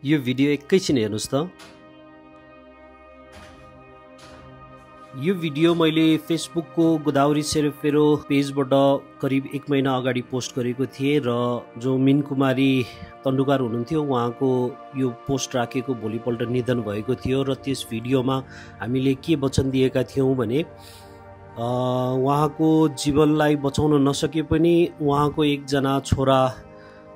यो भिडियो एकैछिन हेर्नुस् त। यो भिडियो मैले फेसबुकको गोदावरी सेरोफेरो पेजबाट करिब 1 महिना अगाडि पोस्ट गरेको थिएँ र जो मिन कुमारी तन्डुकार हुनुहुन्थ्यो उहाँको यो पोस्ट राखेको भोलिपल्ट निधन भएको थियो र त्यस भिडियोमा हामीले के वचन दिएका थियौँ भने उहाँको जीवनलाई बचाउन नसके पनि उहाँको एकजना छोरा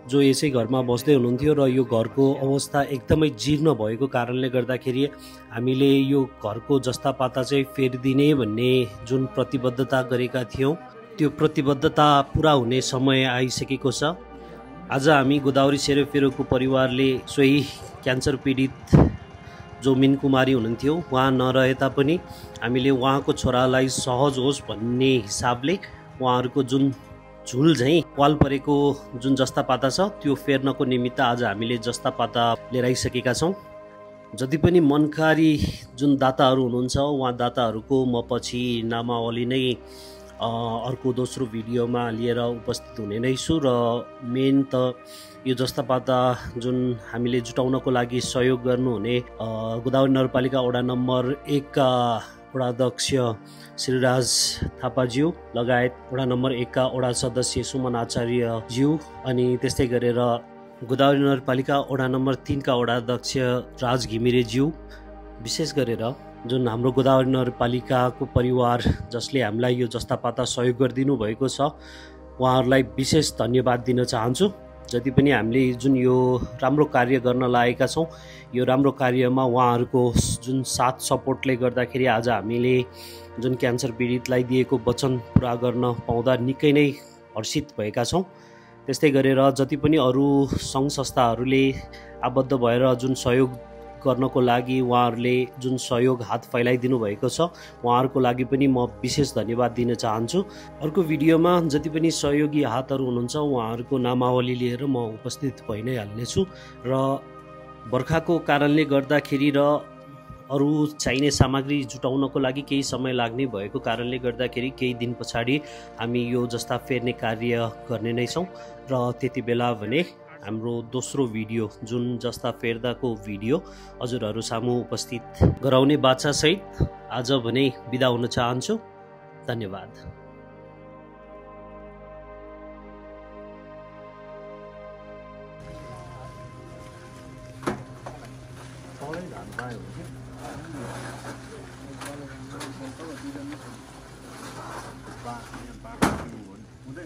जो यसै घरमा बस्दै हुनुहुन्थ्यो र यो घरको अवस्था एकदमै जीर्ण भएको कारणले गर्दाखेरि हामीले यो घरको जस्ता पाता चाहिँ फेरिदिने भन्ने जुन प्रतिबद्धता गरेका थियौँ त्यो प्रतिबद्धता पुरा हुने समय आइसकेको छ। आज हामी गोदावरी सेरोफेरोको परिवारले सोही क्यान्सर पीडित जो मिन कुमारी हुनुहुन्थ्यो उहाँ नरहे तापनि हामीले उहाँको छोरालाई सहज होस् भन्ने हिसाबले उहाँहरूको जुन झुल झैँ वाल परेको जुन जस्ता पाता छ त्यो फेर्नको निमित्त आज हामीले जस्ता पाता लिएर आइसकेका छौँ। जति पनि मनकारी जुन दाताहरू हुनुहुन्छ उहाँ दाताहरूको म पछि नामावली नै अर्को दोस्रो भिडियोमा लिएर उपस्थित हुने नै छु र मेन त यो जस्ता पाता जुन हामीले जुटाउनको लागि सहयोग गर्नुहुने गोदावरी नगरपालिका वडा नम्बर 1 का वडा अध्यक्ष श्रीराज थापाज्यू लगायत वडा नम्बर 1 का वडा सदस्य सुमन आचार्यज्यू अनि त्यस्तै गरेर गोदावरी नगरपालिका वडा नम्बर 3 का वडा अध्यक्ष राज घिमिरेज्यू विशेष गरेर जुन हाम्रो गोदावरी नगरपालिकाको परिवार जसले हामीलाई यो जस्ता पाता सहयोग गरिदिनु भएको छ उहाँहरूलाई विशेष धन्यवाद दिन चाहन्छु। जति पनि हामीले जुन यो राम्रो कार्य गर्न लागेका छौँ यो राम्रो कार्यमा उहाँहरूको जुन साथ सपोर्टले गर्दाखेरि आज हामीले जुन क्यान्सर पीडितलाई दिएको वचन पुरा गर्न पाउँदा निकै नै हर्षित भएका छौँ। त्यस्तै गरेर जति पनि अरू सङ्घ संस्थाहरूले आबद्ध भएर जुन सहयोग गर्नको लागि उहाँहरूले जुन सहयोग हात फैलाइदिनु भएको छ उहाँहरूको लागि पनि म विशेष धन्यवाद दिन चाहन्छु। अर्को भिडियोमा जति पनि सहयोगी हातहरू हुनुहुन्छ उहाँहरूको नामावली लिएर म उपस्थित भइ नै हाल्नेछु र बर्खाको कारणले गर्दाखेरि र अरू चाहिने सामग्री जुटाउनको लागि केही समय लाग्ने भएको कारणले गर्दाखेरि केही दिन पछाडि हामी यो जस्ता फेर्ने कार्य गर्ने नै छौँ र त्यति बेला भने हाम्रो दोस्रो भिडियो जुन जस्ता फेर्दाको भिडियो हजुरहरू सामु उपस्थित गराउने बाचासहित आज भने बिदा हुन चाहन्छु। धन्यवाद। हुँदै